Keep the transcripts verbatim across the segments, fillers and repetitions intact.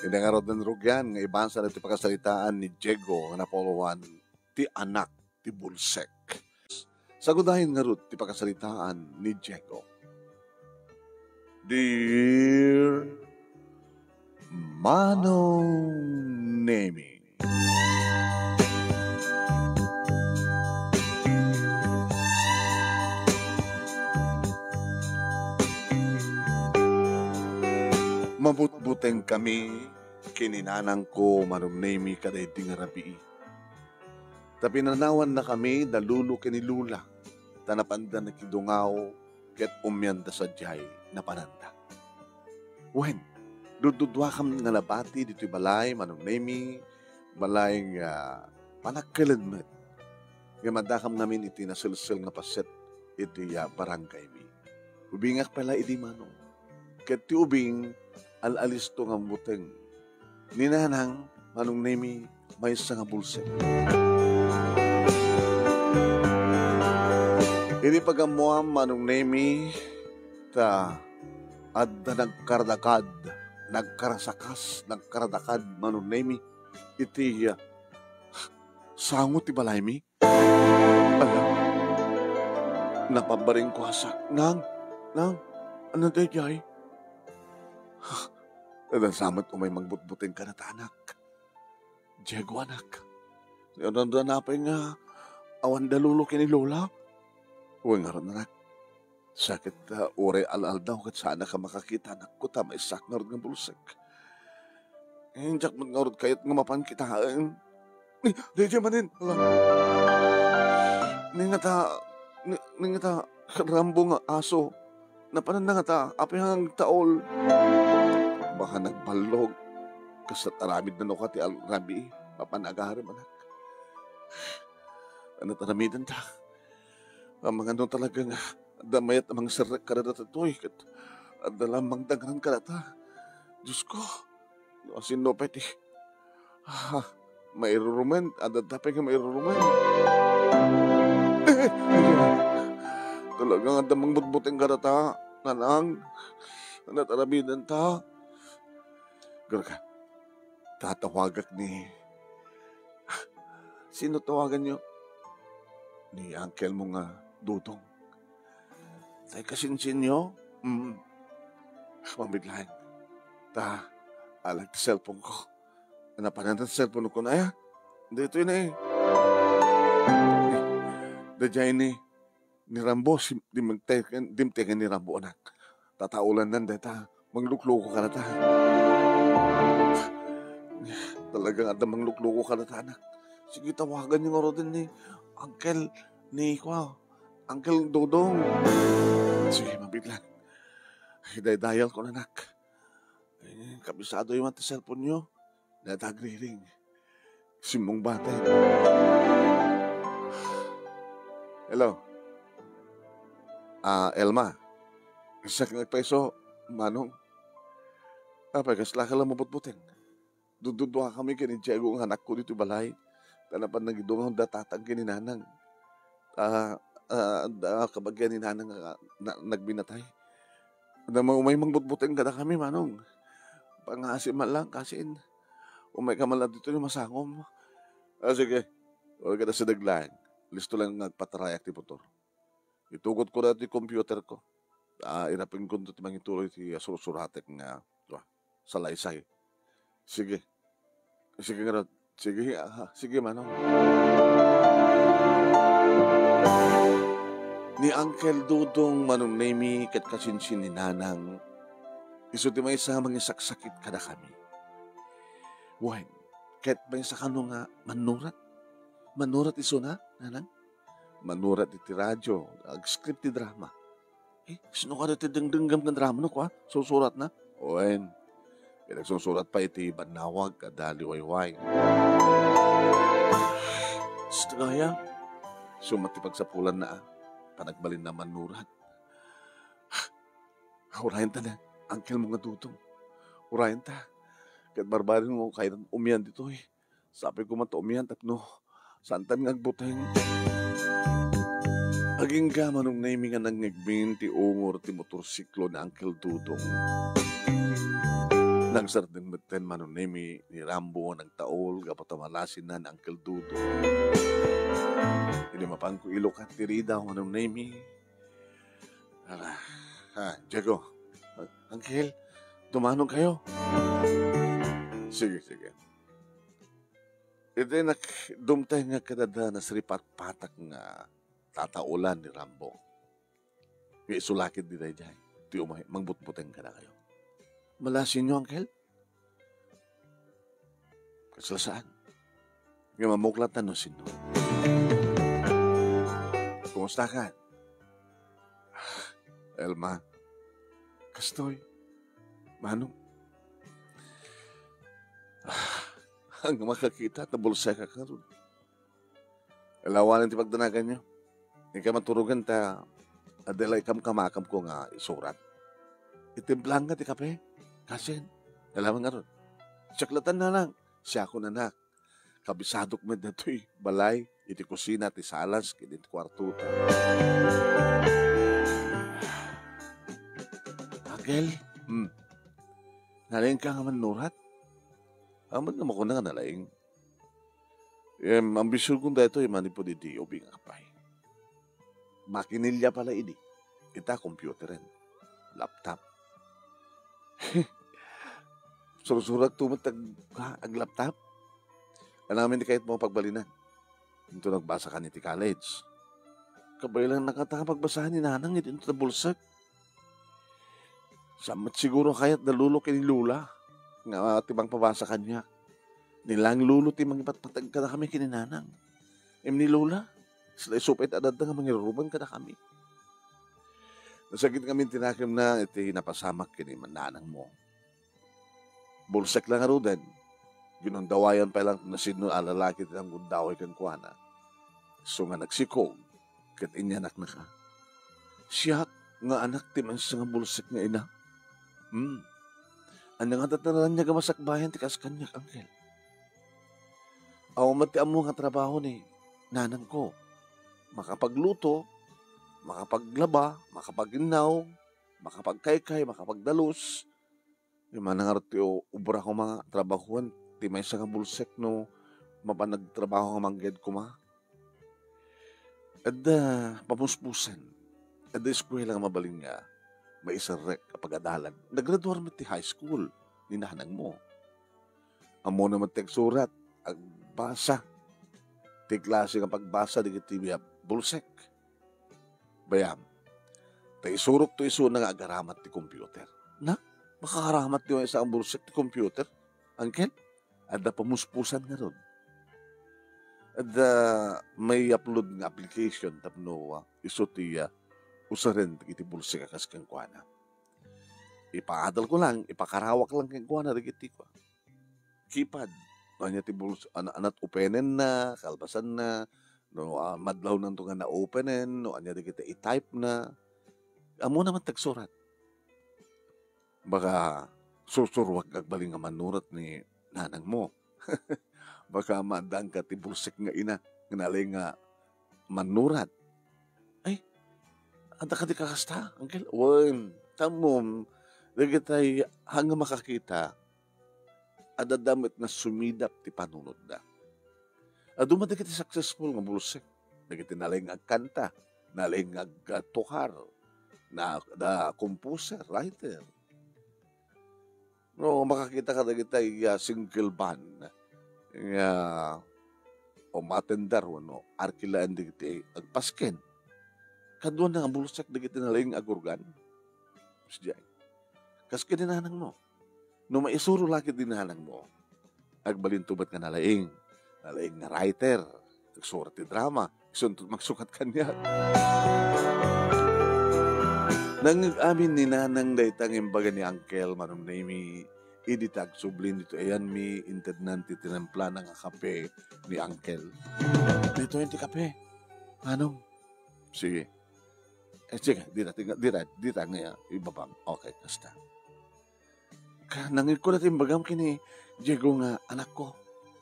Ida ngarud nga rugian nga ibasa dagiti pakasaritaan ni Diego nga napuluan, ti anak ti bulsek. Sagudayen ngarud ti pakasaritaan ni Diego. Dear Manong Nemi. Mabutbuteng kami ken ni nanangko, Manong Nemi, kadaydi nga rabii. Ta pinanawannakami da lolo ken ni lola, ta napanda nakidungaw ket umianda sadiay napananda. Wen, dudduduakam nga nabati ditoy balay, Manong Nemi, balay nga panagkelen met. Ngem addakam ngamin iti naselsel nga paset iti, ah, barangay mi. Ubingak pay la idi, Manong. Ket ti ubing, al-alisto nga buteng. Ni nanang, Manong Nemi, maysa nga bulsek. Idi pagammuam, Manong Nemi, ta adda nagkaradakad, nagkarasakas, nagkaradakad, Manong Nemi, iti, ah, sango ti balaymi. Ala, napabbaringkuasak. Nang, nang, ania daydiay? Adda sa met umay mangbutbuteng kadata, anak. Diego, anak. Adda napay nga awan da lolo ken ni lola? Wen ngarud, anak. Sakit, ah, uray al-aldaw ket saanak a makakita, anakko, ta maysak ngarud nga bulsek. Eh, diak met ngarud kayat nga mapan kitaen. Ni, daydiay manen, ala. Ni ngata, ni, ni ngata, Rambo nga aso. Napananna ngata, apay nga agtaol? Baka nagballog. Kasla aramidna no ka ti al-, rabii, mapan agarem, anak. Ania ti aramidenta? Amangan no talaga nga adda mayat a mangserrek kadata ditoy, ket adda la mangdangran kadata. Diosko, no asino pay ti, ah, mairurumen, adda pay nga mairurumen. Talaga nga adda mangbutbuteng kadata, nanang. Ania ti aramidenta? Gurka, tatawagak ni Sino tawaganyo? Ni uncle mo nga Dodong. Tay kasinsinyo? Mm. Mabiglaeng. Ta, alag ti cellphone ko. Napanan ti cellphone ko na ya. Ditoy na eh. Daydiay ni ni Rambo, si, dimteng, dimtengen ni Rambo, anak. Tataolan nan deta, manglukloko kadata. Talagang adda manglukloko kadata, anak. Sige, tawagan niyo ngaruden ni Uncle, ni, kwa, Uncle Dodong. Sige, mabiglan. Idaydial ko na, anak. Eh, kabisado yung ti cellphone niyo. Data agriring. Simmong baten. Hello. Ah, Elma. Siak nga agpaiso, Manong. Apay, kasla ka la mabutbuteng? Dududua kami ken ni Diego nga anakko ditoy balay. Ta napan nagidungaw da tatang ken ni nanang. Ah, ah, da kabagian ni nanang nga na-, nagbinatay. Adda man umay mangbutbuteng kadakami, Manong. Pangngaasim man lang, kasin. Umay ka man lang ditoy masangom. Ah, sige. Uray kada sideg laeng. Listo lang nga agpatarayak ti motor. Itugotko daytoy computer ko. Ah, irapenko ti mangituloy ti, ah, sursuratek nga, ah, salaysay. Sige. Sige ngarud. Sige, ah, sige, Manong. Ni Uncle Dudong, Manong Nemi, ket kasinsin ni Nanang, isu ti maysa a mangisaksakit kadakami. Wen, ket maysa kano nga mannurat. Mannurat isuna, Nanang? Mannurat iti radio, ag-script ti drama. Eh, sino kadi ti dengdenggem ken drama no, kwa? Sursuratna? Wen, pinagsursurat pay iti bannawag kada liwayway. Sus, gayam. Isu met ti pagsapulanna, ah. Panagbalinna mannurat. Urayenta na, uncle mo nga Dudong. Urayenta. Ket barbareng nga kayat umian ditoy. Sapay koma ta umian tapno saantan nga agbuteng. Agingga, Manong Nemi, nga nangngegmin ti ungor ti motorsiklo ni Uncle Dudong. Nagsardeng metten Manong Nemy ni Rambo a nagtaul gapu ta malasinna ni Uncle Dodo. Idi mapanko ilukat ti ridaw, Manong Nemy. Ala, ha, Diego. Uncle, dumanon kayo. Sige, sige. Iti nak-, dumtay nga kadada nasripatpatak nga tataulan ni Rambo. Nga isu la ketdi daydiay ti umay, mangbutbuteng kadakayo. Malasinyo, Uncle? Kasla saan? Nga mamuklat no sino. Kumusta ka? Elma. Kastoy. Manong. Ang makakita, tabulsek ka karon. Lawanen ti pagdanaganyo. Inka maturogen ta adda la ikamkamakamko nga isurat. Itimplang nga ti kape. Kasin, alaman ngarud. Siak latan, nanang. Siakon, anak. Kabisadok met datoy balay, iti kusina, ti salas, ken iti kuarto ta. Uncle? Hmm. Nalaing ka nga mannurat? Amat nga makuna nga nalaing. Em, ambision kon daytoy manipud iti ubing, apay. Makinilya pala idi. Ita, computeren. Laptop. Sursurak to met ag-, ha, ag-laptop? Anamin ti kayat mo pagbalinan? Into nagbasa ka iti college. Kabaelan na kata pagbasahan ni nanang iti into bulsek. Saan met siguro kayat da lolo ken ni lola nga ti mangpabasa kaniak. Ni lang lolo ti mangipatpateg kadakami ken ni nanang. Em ni lola, sila isu pay ti adda nga mangiruruban kadakami. Nasakit ngamin ti nakemna iti napasamak ken ni nanang mo. Bulsek la ngaruden, ginundawayan pay lang no sino a lalaki ti nanggundaway kenkuana. Isu nga nagsikog, ket inyanakna ka. Siak nga anak ti maysa nga bulsek nga ina. Hmm. Ania nga datna raniag a masakbayan ti kas kaniak, Uncle? Awan met ti ammo nga trabaho ni nanangko. Makapagluto, makapaglaba, makapag-innaw, makapagkaykay, makapagdalus. Di mana ngarud ti o-, obra koma nga trabahoen ti maysa nga bulsek no mapan nagtrabaho nga mangged koma. Adda pamuspusan. Adda eskuela nga mabalin nga maiserrek a pagadalan. Nagraduar met ti high school ni nanang mo. Ammona met ti agsurat, agbasa. Ti klase nga pagbasa dagiti bulsek. Bayam, ta isurok to isuna nga agaramat ti computer. Na? Makakaramat ti maysa a bulsek ti computer? Uncle, adda pamuspusan ngarud. Adda may upload nga application tapno, ah, isu ti, ah, usaren dagiti bulsek a kas kenkuana. Ipaadal ko lang, ipakarawak lang kenkuana dagiti kua-, keypad. No ania ti buls-, ana-, anat openenna, kalpasanna, no, ah, madlawnanto nga na-openen, no ania dagiti i-type na. Ammona met ti agsurat. Baka sursuruak agbalin nga mannurat ni nanang mo. Baka maaddaanka ti bulsek nga ina nga nalaing nga mannurat. Ay, adda kadi kakasta, Uncle? Wen, tammom, dagitay haan nga makakita, adda met nga sumidap ti panunotda. Adu met dagiti successful nga bulsek, dagiti nalaing nga agkanta, nalaing nga agtukar, na, na composer, writer. No, makakita ka dagitay, ah, single band nga umatender wenno arkilaen dagiti agpasken. Kaduana nga bulsek dagiti nalaing agurgan. Sadiay. Kas ken ni nanang mo. No maisuro la ket ni nanang mo, agbalinto met nga nalaing. Nalaing nga writer. Agsurat ti drama. Isunto magsukat kaniak. Nangngeg amin ni nanang dayta nga imbaga ni Uncle Manong Nemy idi ta agsublin ditoy ayanmi, intednan ti tinimplana nga kape ni Uncle. Ditoy ti kape. Manong. Sige. Eh, sige, dita, dita, dita nga ibabang. Okay, kasta. Ka, nangngegko dayta imbagam ken ni Diego nga anakko.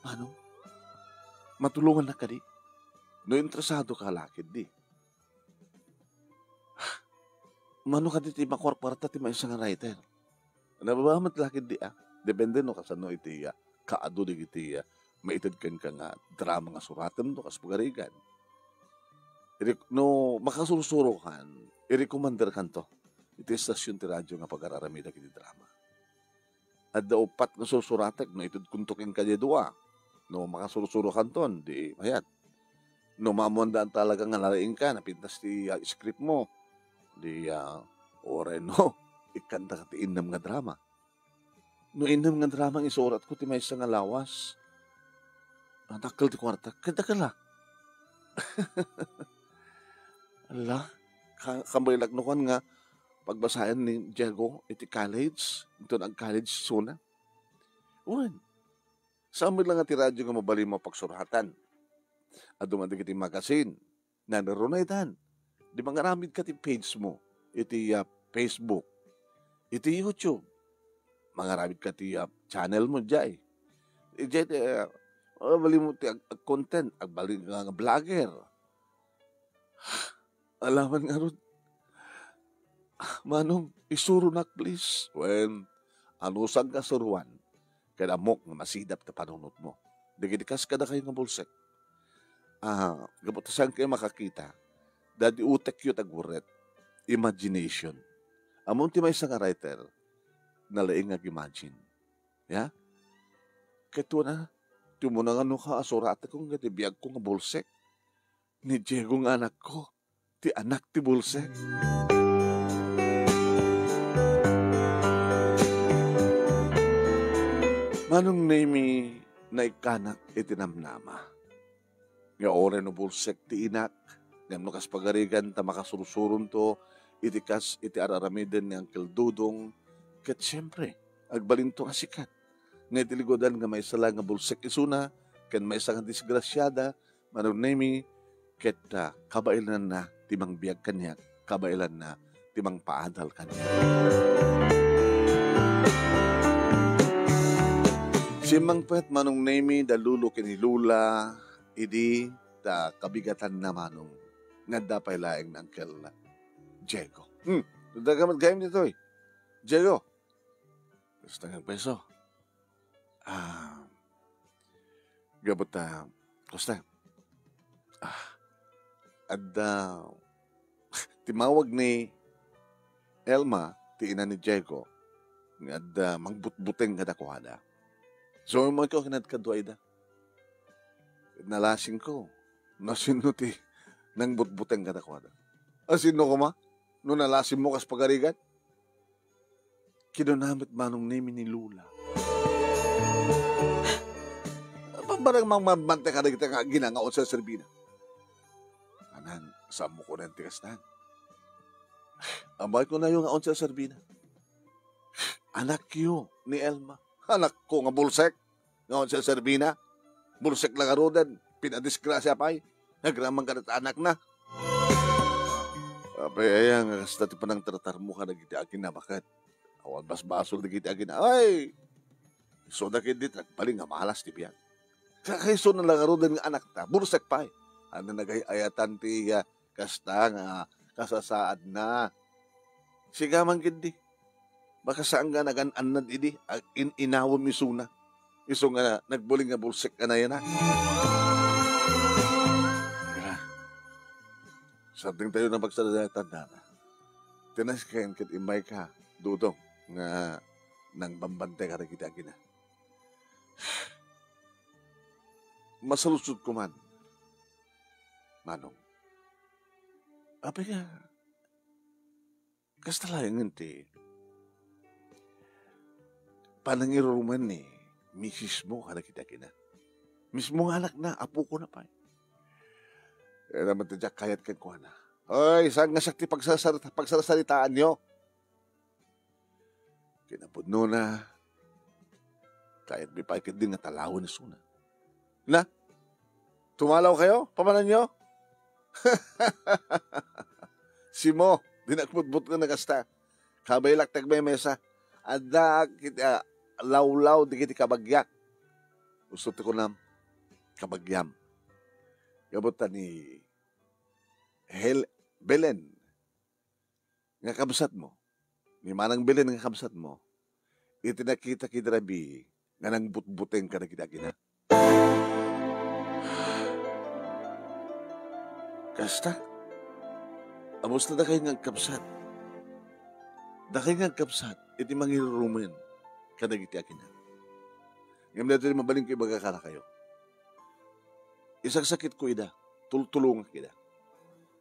Manong, matulongannak kadi? No interesado ka la ketdi. Mano kadi ti makuarkuarta ti maysa nga writer? Nababa met la ketdi, ah. Depende no kasano iti, ah, kaadu dagiti, ah, maited kenka nga drama nga suratem no kas pagarigan. Iri-, no makasursurokan, i-recommender kanto iti estasion ti radio nga pagar-aramidek iti drama. Adda uppat nga sursuratek no itedkonto kenka diay dua. No makasursurokanton, di mayat. No maammoanda talaga nga nalaingka, napintas ti, ah, script mo, di, ah, uray no, ikkanta ka ti innem nga drama. No innem nga drama nga isuratko ti maysa nga lawas, nadakkel ti kuarta. Kadakkel a. Ala, ka-, kabaelak no kuan nga pagbasaen ni Diego iti college, inton ag-college isuna. Wen, saan met la nga ti radio nga mabalinmo a pagsuratan. Adu nga dagiti magazine, nanarunaydan. Di mangaramid ka ti page mo, iti, ah, Facebook, iti YouTube. Mangaramid ka ti, ah, channel mo, jay. Ijay ti, ah, mabalinmo ti ag-, ag-content, agbalin ka nga vlogger. Alaman ngarud. Ah, Manong, isuronak, please. Wen, anusag nga suroan, ket ammok nga masidap ti panunotmo. Dagiti kas kadakayo nga bulsek. Ah, gapu ta saankayo makakita, dadi utekyo ti agurret. Imagination. Ammom ti maysa nga writer, nalaing nga ag-imagine. Ya? Ket wen a, ti umuna nga nuka a suratekon nga ti biagko nga bulsek. Ni Diego nga anakko, ti anak ti bulsek. Manong Nemy, naikkanak iti namnama nga uray no bulsek ti inak, ngem no kas pagarigan ta makasursuronto iti kas iti ar-aramiden ni Uncle Dudong, ket siempre, agbalinto nga sikat nga iti ligodan nga maysa la nga bulsek isuna ken maysa nga disgrasiada, Manong Nemy, ket, ah, kabaelanna ti mangbiag kaniak, kabaelanna ti mangpaadal kaniak. Simmangpet, Manong Nemy, da Lolo ken ni Lola, idi ta kabigatanna, Manong, nga adda pay laeng ni Uncle Diego. Hmm, adda ka met gayam ditoy, Diego. Kasta nga agpayso. Ah, gapu ta, kasta. Ah, adda, timmawag ni Elma, ti ina ni Diego, nga adda mangbutbuteng kadakuada. So, umay ko kinadkadua ida. Nalasingko. No sinno ti nangbutbuteng kadakuada? A, sinno koma? No nalasingmo kas pagarigan? Kinuna met Manong Nemy ni Lola. Barbareng mangmabante kadagita nga agina nga awan serserbina. Anan, saanmo kunen ti kastan? Ammoyo kunayo nga awan serserbina. Anakyo ni Elma. Anakko nga bulsek. Nga awan serserbina. Bulsek la ngaruden. Pinadisgrasia pay. Agraman kada ta anakna. Apay aya nga kasta ti panangtratarmo kadagiti agina, baket? Awan basbasol dagiti agina. Ay! Isuda ketdi ti nagbalin nga malas ti biag. Kakaisuna la ngaruden nga anakta, bulsek pay. Ania nagay-ayatan ti, ah, kasta nga kasasaadna. Sigaman ketdi. Baka saan nga nagan-annad idi, ag-in-inawem isuna. Isu nga nagbalin nga bulsek a nayanak. Kaya, sardengtayo na pagsasaadna. Ti nasken ket immayka, Dudong, nga nangbambantay kadagiti agina. Masaludsodko man, Manong. Apay nga, kasta laengen ti panangirurumen ni misismo kadagiti agina. Mismo nga anakna, apokona pay. Kaya naman ti diak kayat kenkuana. Hoy, saan nga siak ti pagsasarita-, pagsarsaritaanyo? Kinapudnona, kayatmi pay ketdi nga talawen isuna. Na? Tumalaw kayo? Pamananyo? Simo, di nakbutbutngen a kasta. Kabaelak ti agmemesa. Addaak iti, ah, lawlaw dagiti kabagiak. Usto ti kunam, kabagiam. Gapu ta ni Hel-, Belen nga kabsatmo, ni Manang Belen nga kabsatmo, iti nakita ken ni Rabi nga nangbutbuteng kadagiti agina. Kasta, abus ta dakay nga agkabsat. Dakay nga agkabsat iti mangirurumen kadagiti agina. Ngem daytoy mabalinko ibaga kadakayo. Isaksakitko ida, tultulongak ida.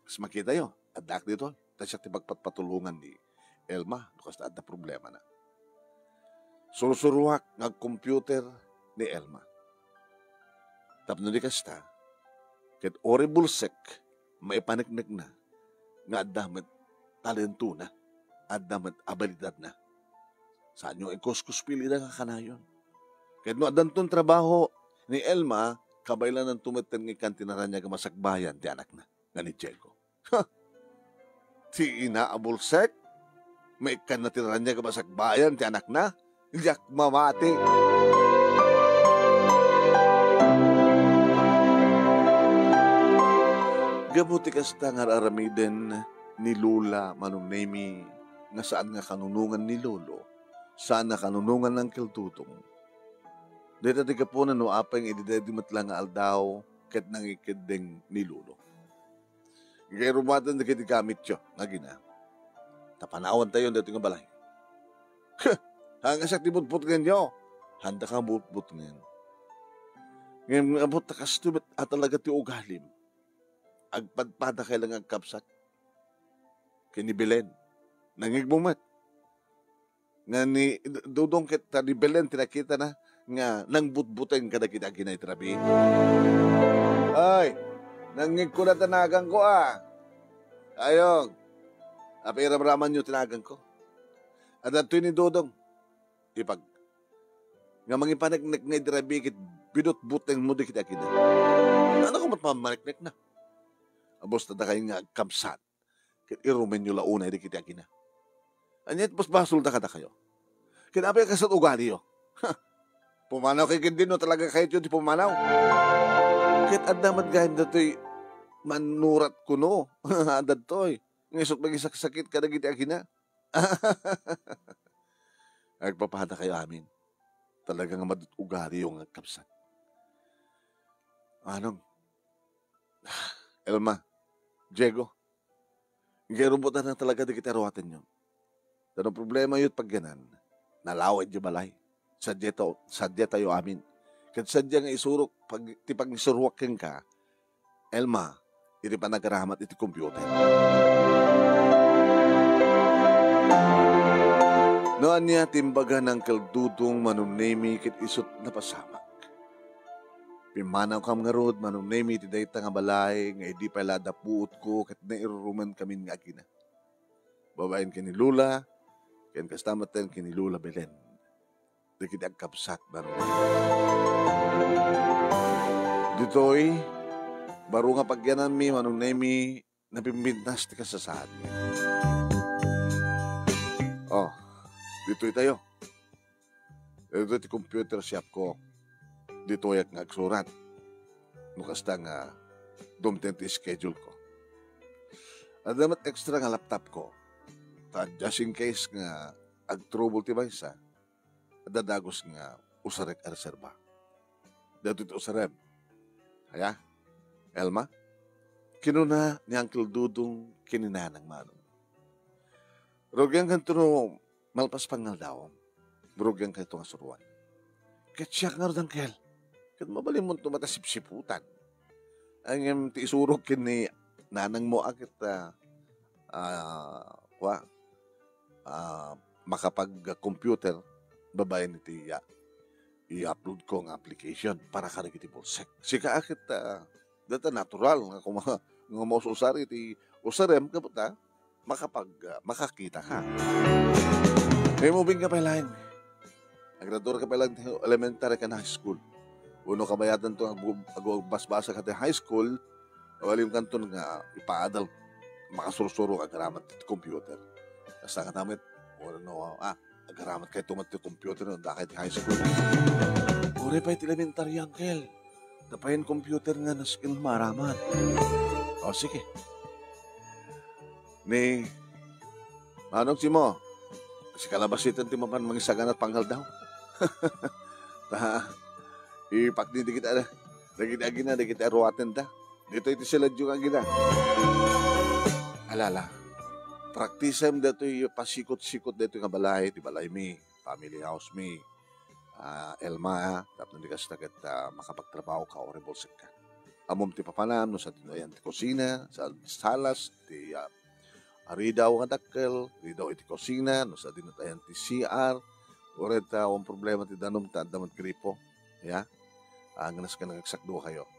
Kas makitayo, addaak ditoy. Ta siak ti pagpatpatulongan ni Elma no kasta adda problemana. Sursuruak nga agcomputer ni Elma. Tapno di kasta, ket uray bulsek maipaneknekna nga adda met talentona, adda met abilidadna. Saanyo ikuskuspil ida nga kanayon. Ket no addanton trabaho ni Elma, kabaelananto metten nga ikkan ti naraniag a masakbayan ti anakna nga ni Diego. Ha! Ti ina a bulsek? Maikkanna ti naraniag a masakbayan ti anakna? Diak mamati. Gapu ti kasta nga ar-aramiden ni Lola Manong Nemi nga saan nga kanunongan ni Lolo, saan nga kanunongan ni Uncle Dudong. Dayta ti gapuna no apay nga idi daydi met la nga aldaw ket nangikeddeng ni Lolo. Inkay rumaten dagiti gamityo nga agina. Ta panawantayon daytoy nga balay. Huh! Haan nga siak ti butbutngenyo. Haanda ka butbutngen. Ngem abut ta kastoy met a talaga ti ugalim. Agpadpadakay la nga agkabsat ken ni Belen. Nangngegmo met. Nga ni Dudong ket ta ni Belen ti nakitana nga nangbutbuteng kadagiti agina iti rabii. Ay, nangngegko la ta naganko a. Ayong, apay iramramanyo ti naganko? Adda ditoy ni Dudong. Ipag, nga mangipaneknek nga iti rabii ket binutbutengmo dagiti agina. Haan ka met pammaneknekna. Abus ta dakay nga agkabsat ket irumenyo la unay dagiti agina. Ania ti basbasolda kadakayo? Ket apay a kasla ti ugaliyo? Ha! Pumanawkayo ketdi no talaga kayatyo ti pumanaw. Ket adda met gayam datoy mannurat kuno. Adda ditoy. Nga isut' mangisaksakit kadagiti agina. Agpapadakayo amin. Talaga nga madut-, ugaliyo nga agkabsat. Anong? Elma, Diego, inkay rumbutana talaga dagiti aruatenyo. Ta no problemayo ti pagyanan, nalawa idiay balay. Sadiay ta-, sadiay tayo amin. Ket sadiay nga isurok pag-, ti pangisuroak kenka, Elma, iti panagaramat iti computer. No ania ti imbaga ni Uncle Dudong, Manong Nemi, ket isut' napasamak. Pimmanawkam ngarud, Manong Nemi, iti dayta nga balay nga idi pay la adda puotko ket nairurumenkamin nga agina. Babaen ken ni Lola, ken kasta met ken ni Lola Belen. Dagiti agkabsat, Manong Nemi. Ditoy, baro nga pagyananmi, Manong Nemi, napimpintas ti kasasaadmi. Oh, ditoy tayo. Ditoy ti computer shop ko. Ditoyak nga agsurat. No kasta nga dumteng ti schedule ko. Adda met extra nga laptop ko. Ta just in case nga agtrouble ti maysa, adda dagus nga usarek a reserba. Daytoy ti usarem. Aya, Elma? Kinuna ni Uncle Dudong ken ni Nanang Manong. Rugiankanto no malpas pangaldawem. Rugiankayto nga suroan. Ket siak ngarud, Uncle. Ket mabalinmonto met a sipsiputan. Ngem ti isurok ken ni nanangmo a ket, ah, ah, kua, ah, makapag-computer, babaen iti, ah, i-upload ko nga application para kadagiti bulsek. Sika a ket, ah, dayta natural nga kuma-, nga maus-usar iti usarem, gapu ta makapag-, ah, makakita ka. Ngem ubing ka pay laeng. Agradura ka pay laeng ti elementary ken high school. Wenno kabayatanto nga agu-, agu-, basbasa ka ti high school, awalim kanton nga ipaadal, makasursuro, agaramat ti computer. Kasta nga tamit, wenno, ah, agaramat kayto met ti computer no dakay ti high school. Uray pay ti elementary, Uncle. Tapayen computer nga nasken maaramat. O, sige. Ni, Manong Simo, Si kalabasiten ti mapan mangisagana pangaldaw. Ta, ipakni dagiti, dagiti agina, dagiti aruatenda. Ditoy ti siladyo nga agina. Alala, praktisem datoy pasikot-sikot datoy nga balay, ti balaymi, family house mi. Ah, Elma, tapno di kasta ket, ah, makapagtrabaho ka, o rebolsek ka. Ammom ti papanam, no sadino ayan ti kusina, sa salas, ti, ah, ridaw nga dakkel, ridaw iti kusina, no sadino ayan ti C R, uray ta awan problema ti danum ta adda met gripo. Ya? Ah, nga nasken nga agsakdua kayo.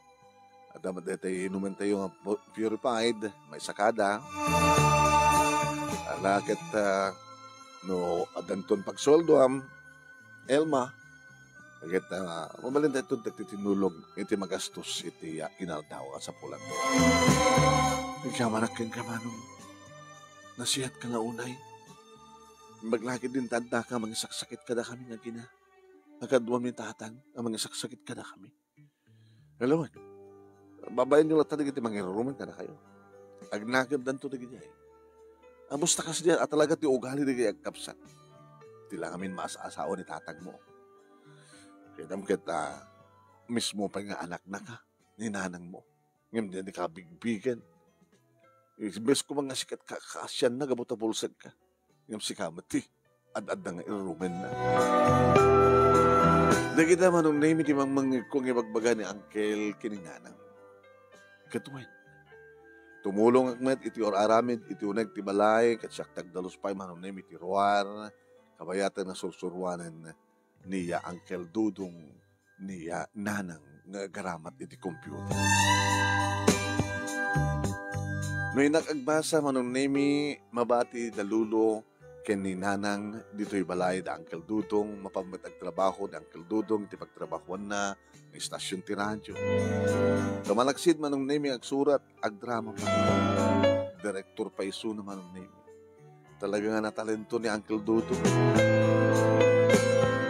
Adda met daytoy inumentayo nga pu-, purified, maisakada. Ala ket, ah, no addanton pagsueldoam, Elma, ket, ah, mabalin dayton dagiti tinulog iti magastos iti, ah, inaldaw a sapulan. Agyamanak kenka, Manong. Nasiatka la unay. Imbag la ketdin ta addaka mangisaksakit kadakami nga agina. Nakaduam ni Tatang a mangisaksakit kadakami. Hello, eh. Babaenyo latta dagiti mangirurumen kadakayo. Agnakemdanto dagiti ay. Amosta kasdiay a talaga ti ugali dagiti agkabsat. Ti la ngamin maas-asawa ni tatangmo. Kitaem ket, ah, mismo pay nga anakna ka ni nanangmo. Ngem dina ka bigbigen. Imbes koma nga sika ti ka-, kaasianna gapu ta bulsek ka. Ngem sika met ti ad-adda nga irurumenna. Dagita, Manong Nemi, ti mangmangngegko nga ibagbaga ni Uncle ken ni Nanang. Ket wen, tumulongak met iti ar-aramid iti uneg ti balay, ket siak ti agdalus pay, Manong Nemi, ti ruar, kabayatan nga sursuruanen ni, ah, Uncle Dudong ni, ah, Nanang nga agaramat iti computer. No innak agbasa, Manong Nemi, mabati da Lolo ken ni Nanang ditoy balay da Uncle Dudong, mapammet agtrabaho ni Uncle Dudong iti pagtrabahoanna nga istasyon ti radyo. Kamalaksid, Manong Nemi, agsurat, agdrama pa. Direktor pa isuna, Manong Nemi. Talaga nga natalento ni Uncle Dudong.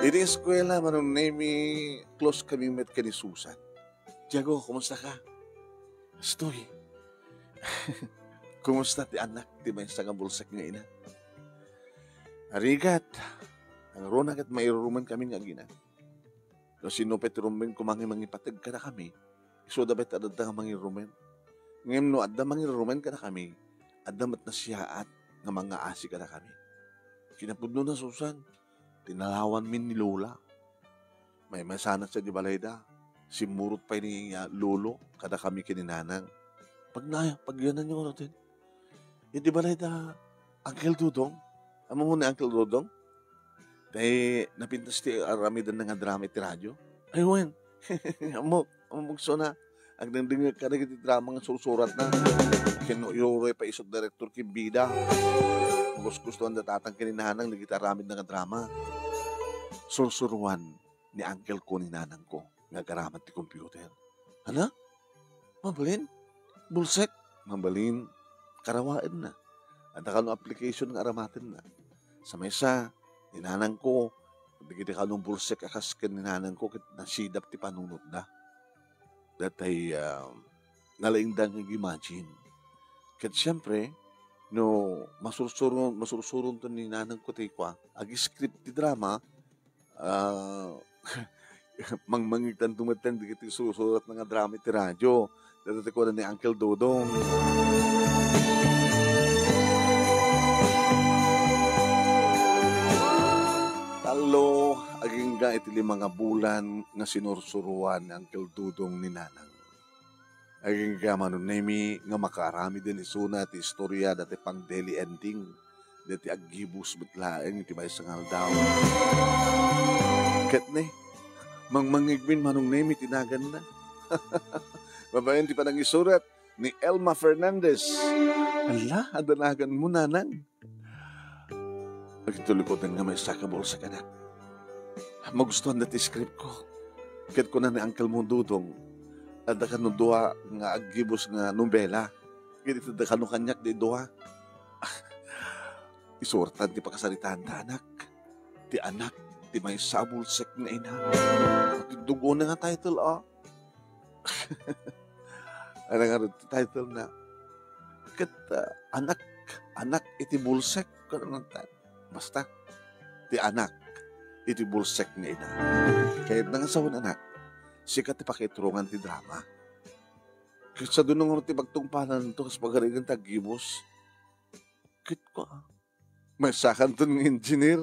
Iti eskuela, Manong Nemi, close kami met ken ni Susan. "Tiago, kumusta ka?" "Astoy." "Kumusta ti anak ti maysa nga bulsek nga ina?" "Arigat, nangruna ket mairurumen kami nga agina." No sino pay ti rumen koma nga mangipateg kadakami, isuda pay ti adda nga mangirumen. Ngem no adda mangirumen kadakami, adda met nasiaat nga mangngaasi kadakami. Kinapudnona, Susan, tinalawanmi ni Lola. Maymaysa sadi balayda, simmurot pay ni, ah, Lolo kadakami ken ni Nanang. Pagna-, pagyananyo ngaruden. Iti balay da Uncle Dudong. Ammom ni Uncle Dudong? Tay napintas ti aramidenna nga drama iti radyo? Ay, wen. Ammok, ammok, Sona. Agdengdengngeg kadagiti drama nga sursuratna. Ken no uray pay isu ti direktor ken bida. Gusgustuan da tatang ken ni nanang dagiti aramidna nga drama. Sursuroan ni uncle ko ni nanang ko nga agaramat ti computer. Ania? Mabalin? Bulsek? Mabalin. Karawaenna. Adda kano application nga aramatenna. Sa maysa, ni nanang ko, dagiti kano bulsek a kas ken ni nanang ko, ket nasidap ti panunotda. Datay, ah, nalaingda nga ag-imagine. Ket siempre, no masursuro-, masursuronto ni nanang ko ti kua, ag-script ti drama, ah, mangmangngegtanto metten dagiti sursuratna nga drama iti radyo. Dayta ti kuna ni Uncle Dodong. Tallo, agingga iti lima nga bulan nga sinursuroan ni Uncle Dodong ni Nanang. Agingga, Manong Nemi, nga makaaramiden isuna ti istoria dati pang-daily ending, dati aggibus met laeng iti maysa nga aldaw. Ket ne, mangmangngegmin, Manong Nemi, ti naganna. Babaen ti panangisurat ni Elma Fernandez. Ala, adda naganmo, Nanang. Agtulikoten nga maysa ka bulsek, anak. Magustuanda ti script ko. Ket kuna ni Uncle mo, Dodong, adda kano dua nga aggibus nga nobela. Ket itedda kano kaniak ti dua. Isuratan ti pakasaritaan ta, anak. Ti anak ti maysa a bulsek nga ina. Iti dugon nga title, ah. Ano nga rin ti title na? Ket, ah, anak, anak iti bulsek. Kano nagtan? Basta, ti anak iti bulsek nga ina. Kayatna nga sawen, anak, sika ti pakaiturungan ti drama. Ket sadino ngarud ti pagtungpalanto kas pagarigan ti aggibus? Ket kua, maysakanton nga engineer.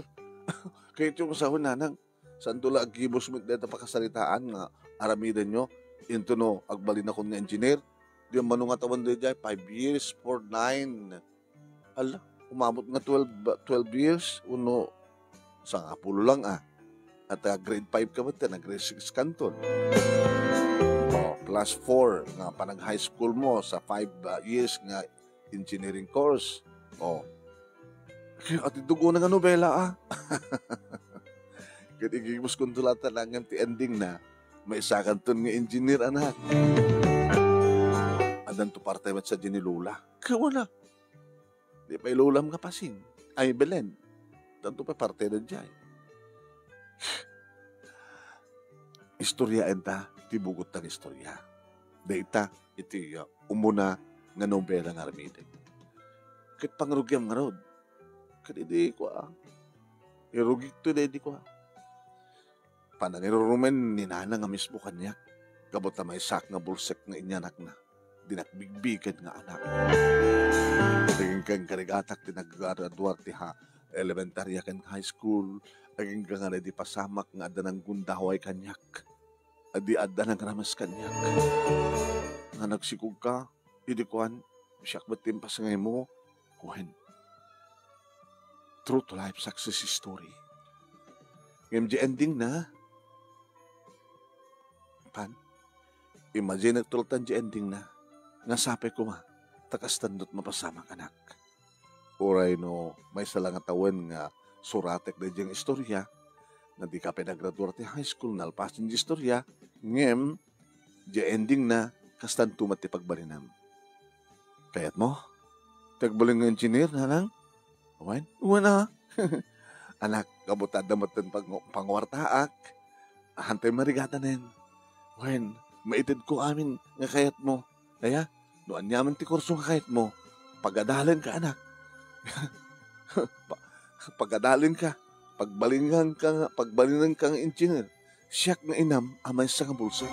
Kayatyo nga sawen, nanang, saanto la aggibus met dayta pakasaritaan nga aramidenyo, intono agbalinakon nga engineer. Diay umano nga tawen daydiay, five years, four, nine. Ala, umabot nga twelve, twelve years, wenno sangapulo lang, a. At, a, grade five ka met, nag-grade six kanton. O, plus four nga panag-high school mo sa five, a, years nga engineering course. O. Ket iti dugo nga nobela, a. Ket igibuskonto latta ngem ti ending na, maysakanton nga engineer, anak. Addanto parte met sadiay ni Lola. Ket wala. Di pay Lolam nga pasin. Ay, Belen. Tanto pay parte daydiay. Istoryaenta ti bugotta nga istorya. Dayta iti, uh, umuna nga nobela nga aramiden. Ket pangrugiam ngarud. Ket idi kua, irugikto daydi kua. Panangirurumen ni Nana nga mismo kaniak, gapu ta maysaak nga bulsek nga inyanakna, dinak bigbiged nga anak. Agingga nga karigatak ti naggraduar ti ha-, elementarya ken high school, agingga nga daydi pasamak nga adda nanggundaway kaniak, a di adda nangrames kaniak. Nga nagsikogka, idi kuan, siak met ti impasngaymo, kuan. True to life success story. Ngem di ending na, pan, imagine to latta di ending na, nga sapay koma, ta kastan met mapasamak, anak. Uray no, maysa la nga tawen nga suratek daydi nga istorya, nga dika pay naggraduar ti high school, nalpasen di istorya, ngem, di ending na, kastanto met ti pagbalinam. Kayatmo? Ti agbalin nga engineer, nanang? Wen? Wen a. Anak, gapu ta adda met ti pang-, panguartaak. Ahan tay marigatanen? Wen, maitedko amin nga kayatmo. Aya, no aniaman ti kurso nga kayatmo, pagadalenka, anak. Pa-, pagadalenka, pagbalinanka nga, pagbalinanka nga engineer. Siak nga inam a maysa nga bulsek.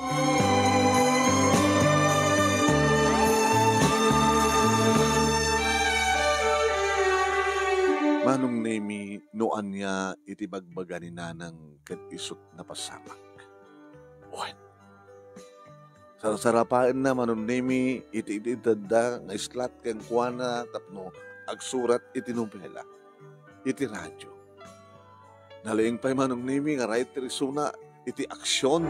Manong Nemi, no ania iti bagbaga ni Nanang ket isut' napasamak. Wen. Sarsarapaenna, Manong Nemi, iti, iti intedda nga islat kenkuana tapno agsurat iti nobela, iti radio. Nalaing pay, Manong Nemi, nga writer isuna iti aksion.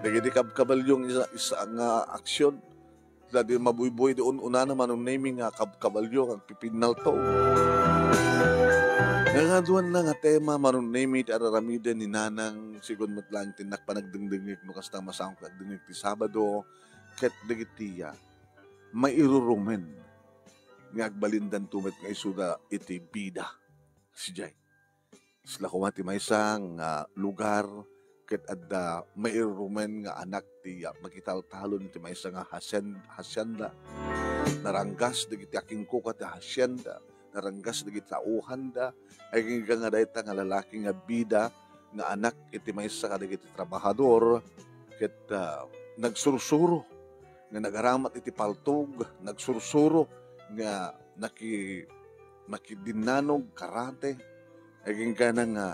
Dagiti kabkabalio nga isa, isa nga aksion. Dagiti mabuybuy di un-unana, Manong Nemi, nga kabkabalio nga agpipinnalto. Nga aduanna nga tema, Manong Nemi, ti ar-aramiden ni Nanang, sigun met laeng ti innak panagdengdengngeg no kasta masango ti agdengngeg ti Sabado, ket dagiti, a, mairurumen nga agbalindanto met nga isuda iti bida. Sadiay. Isla koma ti maysa nga lugar ket adda mairurumen nga anak ti, a, makitaltalon iti maysa nga hasien-, hasienda. Naranggas dagiti akingkuka ti hasienda, naranggas dagiti tauhanda, agingga nga dayta nga lalaki nga bida nga anak iti maysa kadagiti trabahador ket, a, nagsursuro nga nagaramat iti paltog, nagsursuro nga naki-, nakidinnanog, karate, agingga nga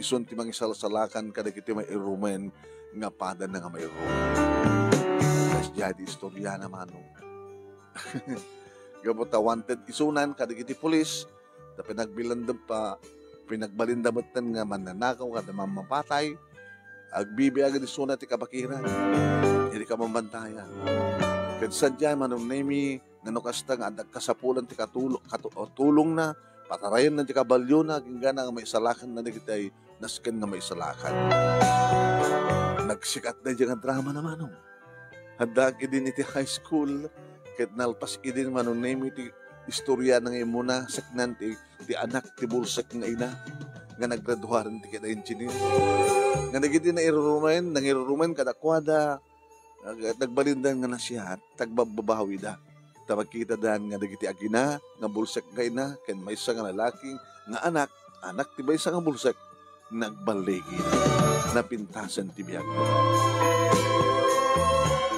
isun ti mangisalsalakan kadagiti mairumen nga padana nga mairumen. Kasdiay ti istoriana, Manong. Gapu ta wanted isunan kadagiti pulis, ta pinagbilanda pa, pinagbalinda metten nga mannanakaw kada mammapatay, agbibiag isuna ti kabakiran, iti kamambantayan. Ket sadiay, Manong Nemi, nga no kasta nga adda kasapulan ti katulo-, katu-, tulongna, patarayenna ti kabalyona, agingga nga maisalakanna dagiti nasken nga maisalakan. Nagsikat daydiay nga drama na, Manong. Addaak idin iti high school, ket nalpas idin, Manong Nemi, ti istoriana nga immuna, saknan ti, ti anak ti bulsek nga ina, nga naggraduaren ti kida engineer. Nga dagiti nairurumen, nangirurumen kadakuada, nag-, nagbalindan nga nasiat, ta agbabbabawida. Ta makitadan nga dagiti agina, nga bulsek nga ina, ken maysa nga lalaki, nga anak, anak ti maysa nga bulsek, nagballigi, napintasen ti biag.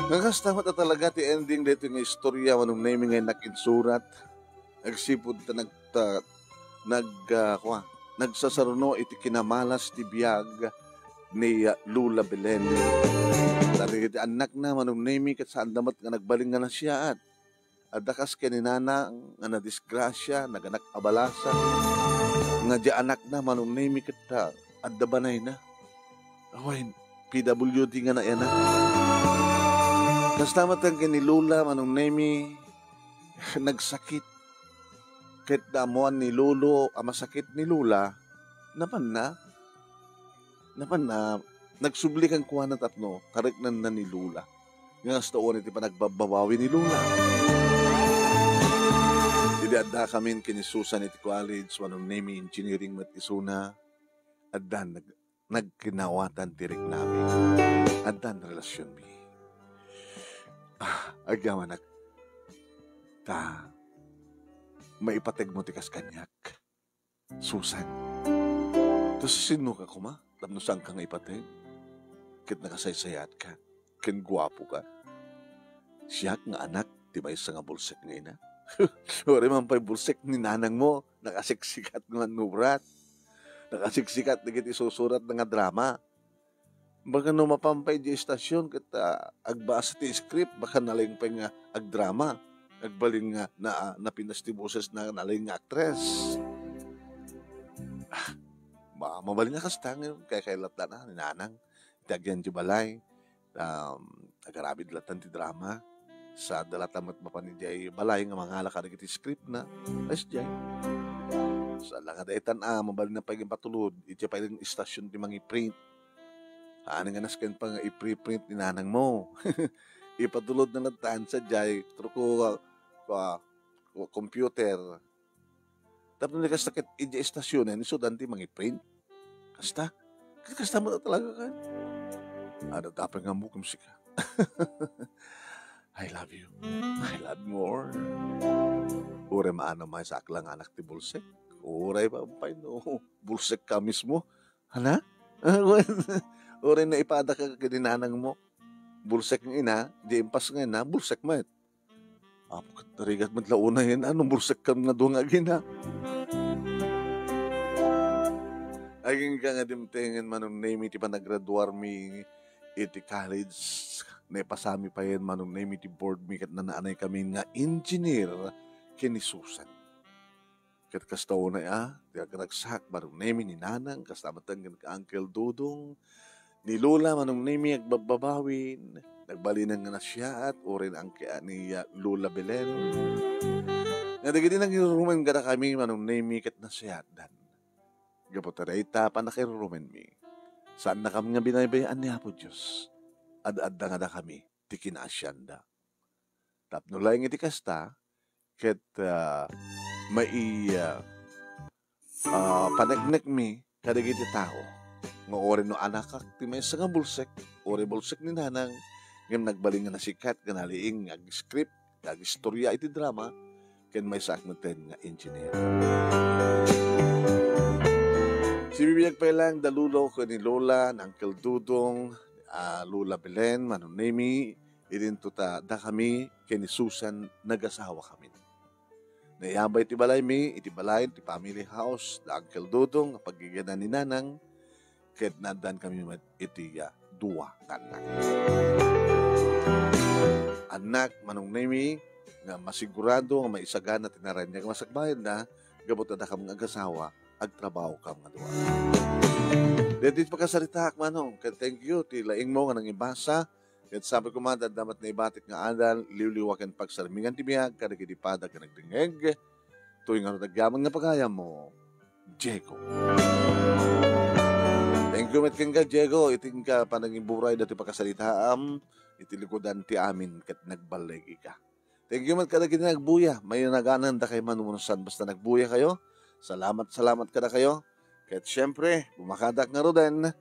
Nga kasta met a talaga ti ending daytoy nga istorya, Manong Nemi, nga innak insurat. Agsipud ta nag-, ta-, nag-, ah, kua, nagsasaruno iti kinamalas ti biag ni, ah, Lola Belen. Dagiti annakna, Manong Nemi, ket saanda met nga nagbalin nga nasiaat. Adda kas ken ni Nanang nga nadisgrasia, naganak a balasa, nga diay anakna, Manong Nemi, ket, ah, adda banayna. Awan, P W D nga naiyanak. Kasta met ken ni Lola, Manong Nemi, nagsakit. Ket ammoan ni Lolo a masakit ni Lola, napanna, napanna, nagsubli kenkuana tapno tareknanna ni Lola. Nga kasta unay ti panagbabbabawi ni Lola. Idi addakamin ken ni Susan iti college, Manong Nemi, engineering met isuna, addan nag-, nagkinawatan ti riknami. Addan relasionmi. Ah, agyamanak. Ta, maipategmo ti kas kaniak. Susan. Ta sisinnoka koma, tapno saanka nga ipateg? Ket nakasaysayaatka, ken guapoka. Siak nga anak ti maysa nga bulsek nga ina. Uray man pay bulsek ni nanangmo, nakasiksikat nga mannubrat. Nakasiksikat dagiti susuratna nga drama. Baka no mapan pay di estasion ket, ah, agbasa ti script, baka nalaing pay nga agdrama. Agbalin nga na, ah, napinas ti bosesna, nalaing nga aktres. Ah, ma-, mabalin a kasta, nga kayat lattan ni nanang. Iti agyan ti balay, um, agaramid lattan ti drama. Sa dalata met mapan idiay balay nga mangala kadagiti scriptna. As diay. Sa langa daytan, ah, mabalin na pay nga ipatulod. Iti pay nga estasion ti mangiprint. Haan nga nasken pa nga ipreprint ni nanangmo. Ipatulod na lattan sa diay, through ko, ah, ah, computer. Tapno ni kasta ket idiay estasionen, isudan ti mangiprint. Kasta? Ket kasta met talaga kan? Ada tapay nga mukim sika. I love you. I love more. Uray maano may saklang anak ti bulsek. Uray pa, pay no. Bulsek ka mismo. Ana? Uray naipada ka ken ni nanangmo. Bulsek nga ina, di impas nga ina, bulsek met. Apo, ket narigat met la unay, ano, bulsek kam nga dua nga agina. Agingga nga dimtengen, Manong Nemi, ti panagraduarmi iti college. Naipasami payen, Manong Nemi, ti board mi ket nanaanay kami nga engineer ken ni Susan. Ket kasta unay a, ti agragsak, Manong Nemi, ni Nanang, kasta met ken ka Uncle Dudong, ni Lola, Manong Nemi, agbabbabawi, nagbalinan nga nasiaat, uray ni Uncle, ni, ah, Lola Belen. Nga dagiti nangirurumen kadakami, Manong Nemi, ket nasiaatdan. Gapu ta dayta pannakakirurumenmi. Saannakam nga binaybay-an ni Apo Dios. Ad-adda nga dakami ti kinaasianda. Tapno laeng iti kasta, ket, ah, mai-, ah, ah, paneknekmi kadagiti tao nga uray no anakak ti maysa nga bulsek, uray bulsek ni nanang, ngem nagbalin nga nasikat nga nalaing nga ag-script, nga ag-istorya iti drama, ken maysaak metten nga engineer. Sibibiag pay laeng da Lolo ken ni Lola, ni Uncle Dudong, ah, Lola Belen, Manong Nemi, idinto ta dakami ken ni Susan nagasawakami. Naiyabay ti balaymi iti balay ti family house da Uncle Dudong nga paggigianan ni Nanang, ket naaddankami met iti, ah, dua nga annak. Annak, Manong Nemi, nga masigurado nga maisagana ti naraniag nga masakbayanna, gapu ta dakam nga agasawa, agtrabahokam nga dua. Daytoy ti pakasaritaak, Manong, ket thank you ti laingmo nga nangibasa. Ket sapay koma, adda met naibatik nga adal, liwliwa ken pagsarmingan ti biag kadagiti padak nga nagdengngeg. Toy ngarud agyaman nga pagayammo, Diego. Thank you met kenka, Diego, iti inka panangiburay dati pakasaritaam iti likudan ti amin ket nagballigika. Thank you met kadagiti nagbuya. Maynagananda kay man wenno saan, basta nagbuya kayo. Salamat, salamat kadakayo. Ket siempre, bumakadak ngaruden,